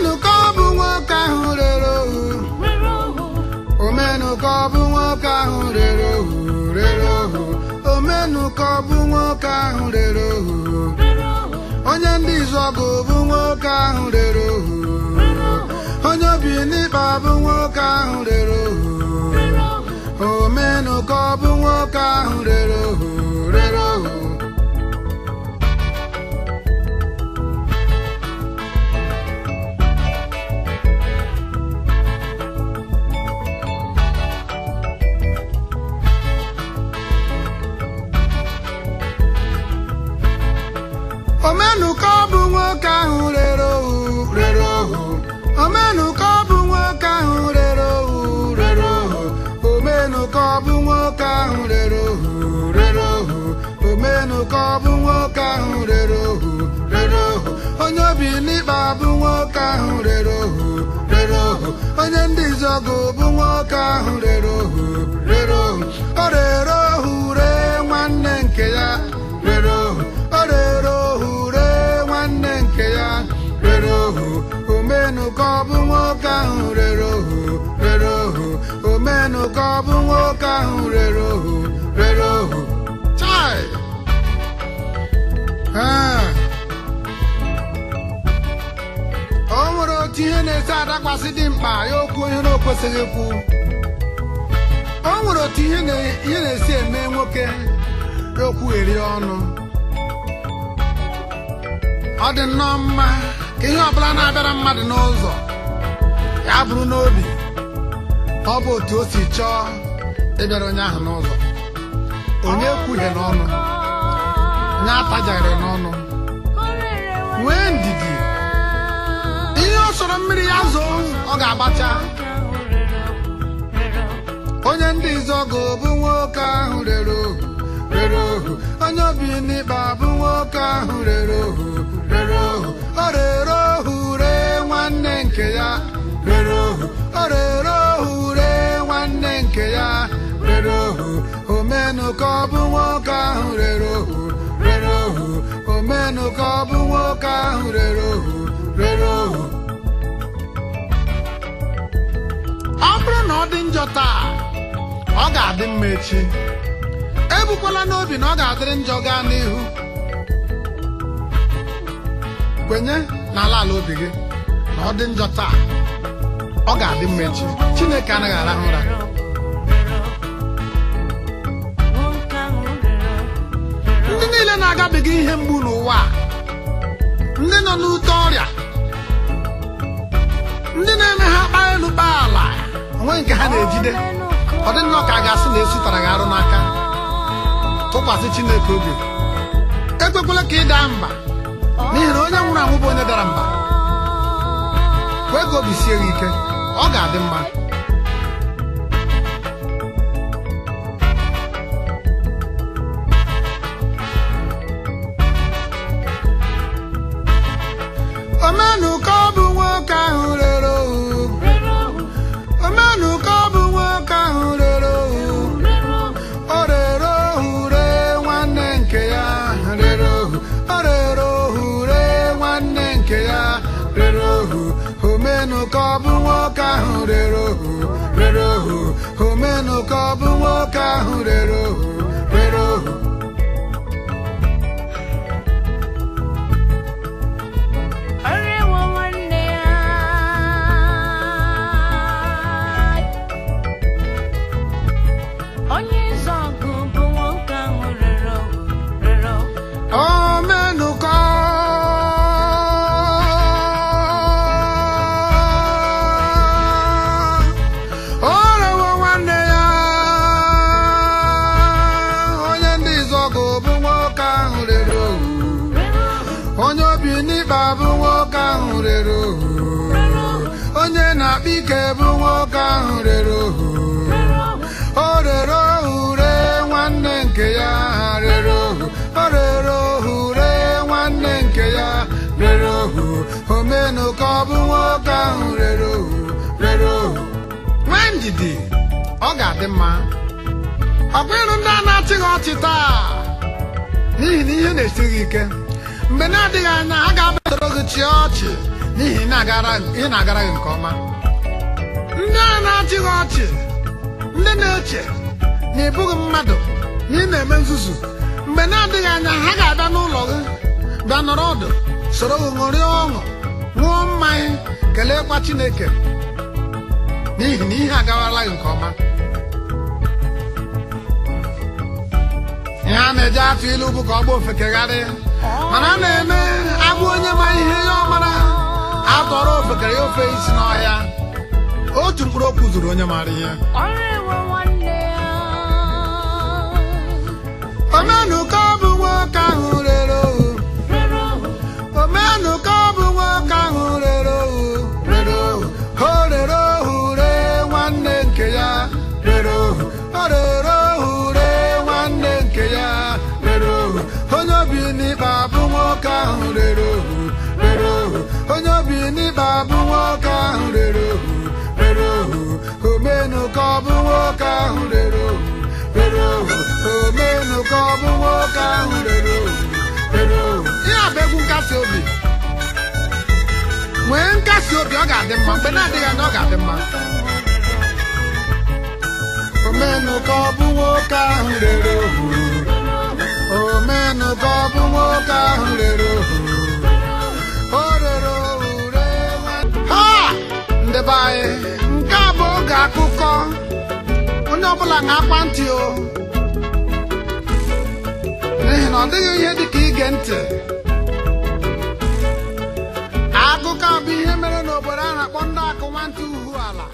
Omenuko bụ nwoke ahụ rere ohu. Omenuko bụ nwoke ahụ rere ohu, rere ohu. Omenuko bụ nwoke ahụ rere ohu. Onye ndị Izuogu bụ nwoke ahụ rere ohu. Onye obi n'ịkpa bụ nwoke ahụ rere ohu. Omenuko bụ nwoke ahụ rere ohu, rere ohu. Omenuko bụ nwoke ahụ rere ohu, rere ohu. Omenuko bụ nwoke ahụ rere ohu, rere ohu. Omenuko bụ nwoke ahụ rere ohu, rere ohu. Omenuko bụ nwoke ahụ rere ohu, rere ohu. Onye obi n'ịkpa bụ nwoke ahụ rere ohu, rere ohu. Onye ndị Izuogu bụ nwoke ahụ rere ohu, rere ohu. O rere ohu ree nwanne nke ya, rere ohu. O rere ohu ree nwanne nke ya, rere ohu. Omenuko bụ nwoke ahụ rere ohu, rere ohu. Omenuko bụ nwoke ahụ rere ohu, rere ohu. Chai! O nwere otu ihe na-esi adakwasị dị mkpa ya okwu ihe na-okwesịghị ikwu. O nwere otu ihe na-esi eme nwoke ya okwu eri ọnụ. Ọ dị nnọọ mma ka ihe ọbụla na-abịara mmadụ n'ụzọ ya bụrụ n'obi ọ bụ otu o si chọọ ịbịara onye ahụ n'ụzọ. Onye ekwughị n'ọnụ, onye atajaghịrị n'ọnụ. Nwee ndidi. Ihe ọ sọrọ mmiri ya zoo, ọ ga-agbacha. Onye ndị Izuogu bụ nwoke ahụ rere ohu, rere ohu. Onye obi n'ịkpa bụ nwoke ahụ rere ohu, rere ohu. O rere ohu ree nwanne nke ya, rere ohu. O rere ohu ree nwanne nke ya, rere ohu. Omenuko bụ nwoke ahụ rere ohu, rere ohu. Omenuko bụ nwoke ahụ rere ohu, rere ohu. Ọ bụrụ na ọ dị njọ taa, ọ ga-adị mma echi. Ebukwala n'obi na ọ ga-adịrị njọ gaa n'ihu. Kwenye n'ala ala obi gị na ọ dị njọ taa, ọ ga-adị mma echi. Chineke anaghị arahụ ụra. Ndị niile na-agabiga ihe mgbu n'ụwa a, ndị nọ n'ute ọrịa, ndị na-eme ha kpaa elu kpaa ala, onwe nke ha na-ejide. Ọ dị nnọọ ka a ga-asị na esutara gị arụ n'aka. Tụkwasị Chineke obi. Ekwekwala ka ị daa mba, n'ihi na onye nwụrụ anwụ bụ onye dara mba. Kwee ka obi sie gị ike, ọ ga-adị mma. Omenuko bụ nwoke ahụ rere ohu. Omenuko bụ nwoke ahụ rere ohu. O rere ohu ree nwanne nke ya, rere ohu. O rere ohu ree nwanne nke ya, rere ohu. Omenuko bụ nwoke ahụ rere ohu, rere ohu. Omenuko bụ nwoke ahụ rere ohu, rere ohu. Omenuko o rewo nwanne ya. Onye ndị Izuogu bụ nwoke ahụ rere ohu. Onye obi n'ịkpa bụ nwoke ahụ rere ohu. Onye na-akpa ike bụ nwoke ahụ rere ohu. O rere ohu ree nwanne nke ya, rere ohu. O rere ohu ree nwanne nke ya, rere ohu. Omenuko bụ nwoke ahụ rere ohu, rere ohu. Nwee ndidi, ọ ga-adị mma. Ọ bụ ịrụ ndị a na-achịghị ọchị taa, n'ihi na ihe na-esiri gị ike. Mgbe na-adịghị anya, ha ga-abịa soro gị chịa ọchị. N'ihi na ị na-agara gị nke ọma. Ndị a na-achị gị ọchị, ndị na-eche na ị bụghị mmadụ, na ị na-eme nzuzu, mgbe na-adịghị anya ha ga-abịa n'ụlọ gị bịa nọrọ ọdụ, soro gị ṅụrịa ọṅụ, ṅụọ mmanya, keleekwa Chineke n'ihi na ihe agawala gị nke ọma. Ihe a na-eji atụ ilu bụ ka ọ gba ofekegharị, mana a na-eme agwa onye ma ihe ya ọ mara, atọrọ ofekere ya ofe isi n'ọhịa. Otu mkpụrụ okwu zuru onye maara ihe. Omenụka ọ bụ nwoke ahụ rere ohu. Omenụka ọ bụ nwoke ahụ rere ohu, rere ohu. O rere ohu ree nwanne nke ya, rere ohu. O rere ohu ree nwanne nke ya, rere ohu. Onye obi n'ikpe abụ nwoke ahụ rere ohu, rere ohu. Onye obi n'ikpe abụ nwoke ahụ rere ohu, rere ohu. Omenụka ọ bụ nwoke ahụ rere ohu, rere ohu. Omenụka ọ bụ nwoke ahụ rere ohu, rere ohu. Ihe a bụ egwu nkasi obi. Nwee nkasi obi, ọ ga-adị mma. Mgbe na-adịghị anya ọ ga-adị mma. Omenụka ọ bụ nwoke ahụ rere ohu. Omenụka ọ bụ nwoke ahụ rere ohu. O rere ohu ree nwa. Ha! Ndị be anyị, nke a bụ oge akụkọ. Onye ọbụla na-akwa ntị o, n'ihi na ọ dịghị ihe dị ka ige ntị. Akụkọ a bụ ihe mere n'obodo a na-akpọ ndị akụ nwantị uhu ala.